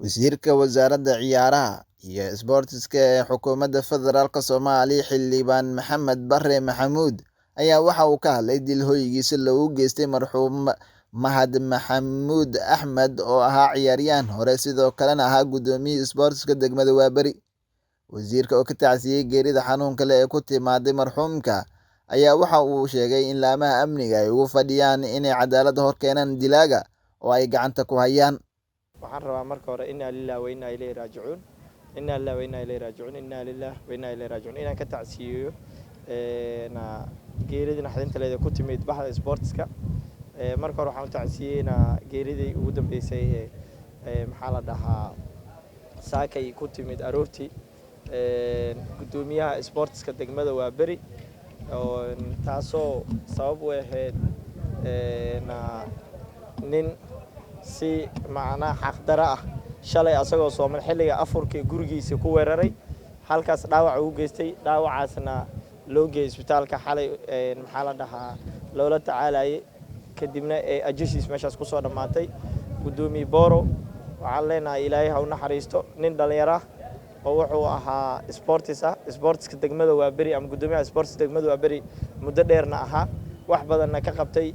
Wasiirka Wasaaradda Ciyaaraha iyo Isboortiska ee Xukuumadda Federaalka Soomaaliya Xildhibaan Maxamed Bare Maxamuud ayaa waxa uu ka hadlay dil hoygiisa loogu geystay marxuum Mahad Maxamuud Axmed oo ahaa ciyaaryahan hore sidoo kalena ahaa gudoomiyihii isboortiska degmada Waaberi. Wasiirka oo ka tacsiyay geerida xanuunka leh ee ku timaaday marxuumka ayaa waxa uu sheegay in laamaha amniga ay ugu fadhiyaan inay cadaaladda hor keenaan dilaaga oo ay gacanta ku hayaan. Waxaan rabaa marka hore, inaa lilah wa inaa ilayhi raajicuun, inaa lilah wa inaa ilayhi raajicuun, inaa lilah wa inaa ilayhi raajicuun, inaan ka tacsiyeeyo geeridii naxdinta leeda ku timid baxda sportska. Marka hore waxaan u tacsiyeynaa geeridii ugu dambeysay ee, maxaa la dhahaa, saakay ku timid aroortii gudoomiyaha sportska degmada Waaberi, taasoo sabab u ahayd nin si macnaa xaqdaro ah shalay asagoo sooman xilliga afurkii gurigiisa ku weeraray, halkaas dhaawac ugu geystay, dhaawacaasna loo geeyey isbitaalka xalay, maxaa la dhahaa, loola tacaalayay, kadibna ee ajashiis meeshaas kusoo dhammaatay. Guddoomiye Boro waxaan leenahay Ilaahay ha u naxariisto. Nin dhallinyaro ah oo wuxuu ahaa sportis ah, sportiska degmada Waaberi ama guddoomiyaha sportis degmada Waaberi muddo dheerna ahaa, wax badanna ka qabtay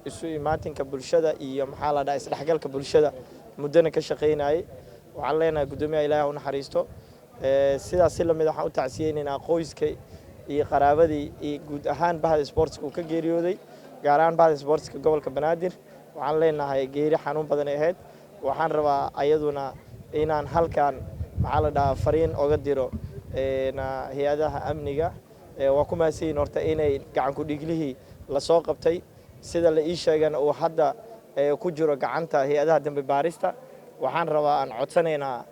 isu imaatinka bulshada iyo, maxaa la dhahaa, isdhexgalka bulshada muddona ka shaqaynayay. Waxaan leenahay guddoomiyaha Ilaahay ha u naxariisto. Sidaas si lamid waxaan u tacsiyeynaynaa qoyska iyo qaraabadii iyo guud ahaan bahda sportska uu ka geeriyooday, gaar ahaan bahda sportska gobolka Banaadir. Waxaan leenahay geeri xanuun badan ay ahayd. Waxaan rabaa ayaduna inaan halkan, maxaa la dhahaa, fariin oga diro hay-adaha amniga. Waa ku mahadsanyihin horta inay gacan ku-dhiiglihii lasoo qabtay, sida la ii sheegana uu hadda ku jiro gacanta hay-adaha dambi baarista. Waxaan rabaa aan codsanaynaa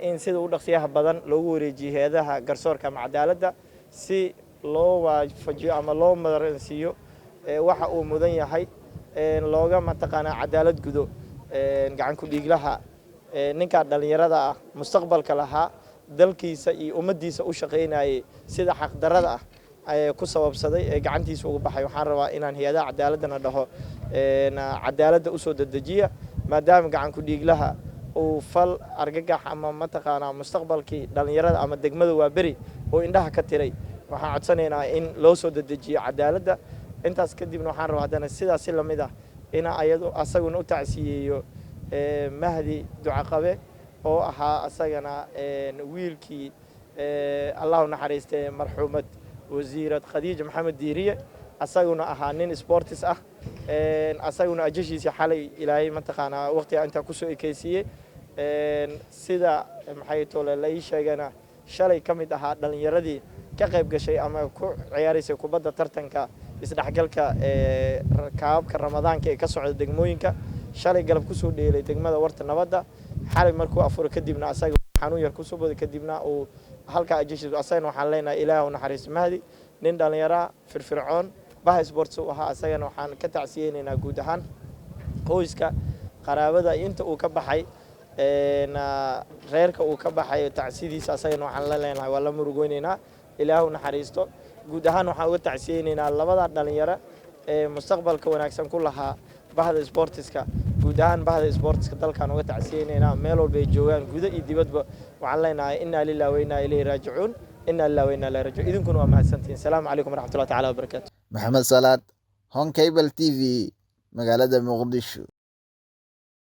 in sida u dhaqsiyaha badan loogu wareejiyo hay-adaha garsoorka ama cadaaladda si loo waafajiyo ama loo maransiiyo waxa uu mudan yahay, looga mataqaanaa cadaalad gudo gacan ku-dhiiglaha ninkaa dhallinyarada ah, mustaqbalka lahaa, dalkiisa iyo ummaddiisa u shaqaynayay, sida xaqdarrada ah ku sababsaday ee gacantiisa uga baxay. Waxaan rabaa inaan hay-adaha cadaaladdana dhaho cadaaladda usoo dedejiya, maadaama gacan ku-dhiiglaha uu fal argagax ama mataqaanaa mustaqbalkii dhallinyarada ama degmada Waaberi oo indhaha ka tiray. Waxaan codsanaynaa in loo soo dedejiyo cadaaladda. Intaas kadibna waxaan rabaa haddana sidaas si lamid ah ina ayadu asaguna u tacsiyeeyo Mahdi Ducaqabe oo ahaa asagana wiilkii, Allahu naxariistee, marxuumad wasiirad Khadiija Maxamed Diiriye, asaguna ahaa nin sportis ah, asaguna ajashiisii xalay Ilaahay mataqaanaa waqtiga intaa kusoo ekeysiiyey. Sida maxay tole la ii sheegana shalay ka mid ahaa dhallinyaradii ka qayb gashay ama ku ciyaaraysay kubadda tartanka isdhexgalka ee kaababka Ramadaanka ee ka socda degmooyinka, shalay galab kusoo dheelay degmada Warta Nabadda. Xalay markuu afuro kadibna asaga xanuun yar kusoo boday, kadibna uu halkaa ajashiis. Asagana waxaan leenahay Ilaah u naxariisto Mahdi, nin dhallinyaraa firfircoon baha sports u ahaa. Asagana waxaan ka tacsiyeynaynaa guud ahaan qoyska, qaraabada inta uu ka baxay, reerka uu ka baxay tacsidiisa. Asagana waxaan la leenahay waa la murugeynaynaa, Ilaahu naxariisto. Guud ahaan waxaan uga tacsiyeynaynaa labada dhalinyaro ee mustaqbalka wanaagsan ku lahaa bahda sportiska, guud ahaan bahda sportiska dalkaan uga tacsiyeynaynaa meel walba ay joogaan, guda iyo dibadba. Waxaan leenahay inaa lilah wa inaa ilayhi raajicuun, inaa lilah wa inaa ilayhi raajicuun. Idinkuna waa mahadsantihiin. Asalaamu calaykum waraxmatullahi tacaala wabarakaatu. Maxamed Salaad, Horn Cable TV, magaalada Muqdisho.